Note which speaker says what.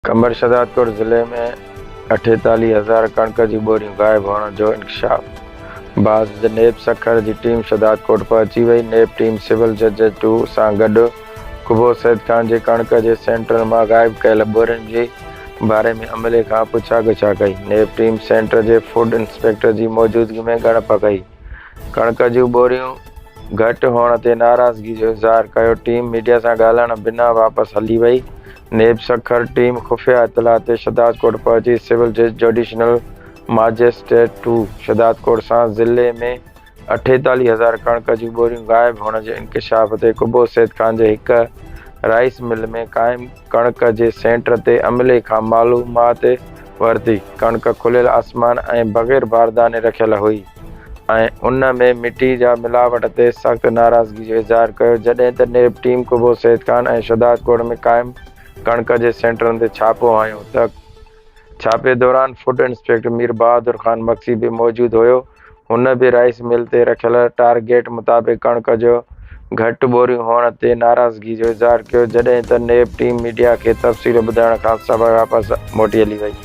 Speaker 1: قمبر شهدادڪوٽ ضلعي ۾ 48 هزار ڪڻڪ جون ٻوريون غائب هئڻ جو انڪشاف بعد نيب سکر جي ٽيم شهدادڪوٽ پهچي وئي، نيب ٽيم سول جج ٽو سان گڏ قبو سيد خان جي ڪڻڪ جي سينٽرن مان غائب ڪيل ٻورين جي باري ۾ عملي کان پڇا ڳڇا ڪئي، نيب ٽيم سينٽر جي فوڊ انسپيڪٽر جي موجودگي ۾ ڳڻپ ڪئي، ڪڻڪ جون ٻوريون گهٽ هئڻ تي ناراضگي جو اظهار ڪيو، ٽيم ميڊيا سان ڳالهائڻ بنا واپس هلي وئي، نيب سکر ٽيم خفيه اطلاع تي شھدادڪوٽ پهچي سول جج جوڊيشنل ماجسٽريٽ ٽو شھدادڪوٽ سان ضلعي ۾ 48 هزار ڪڻڪ جون ٻوريون غائب هئڻ جي انڪشاف تي قبو سيد خان جي هڪ رائيس مل ۾ قائم ڪڻڪ جي سينٽر تي عملي کان معلومات ورتي، ڪڻڪ کليل آسمان ۽ بغير بارداني رکيل هئي. ۽ ان ۾ مٽي جا ملاوٽ تي سخت ناراضگي جو اظهار ڪيو جڏهن ته نيب ٽيم قبو سيد خان ۽ شهدادڪوٽ ۾ قائم ڪڻڪ جي سينٽرن تي ڇاپو هنيو ته ڇاپي دوران فوڊ انسپيڪٽر مير بهادر خان مگسي به موجود هيو هن به رائيس مل تي رکيل ٽارگيٽ مطابق ڪڻڪ جو گهٽ ٻوريون هئڻ تي ناراضگي جو اظهار ڪيو جڏهن ته نيب ٽيم ميڊيا کي تفصيل ٻڌائڻ کانسواء واپس موٽي هلي وئي.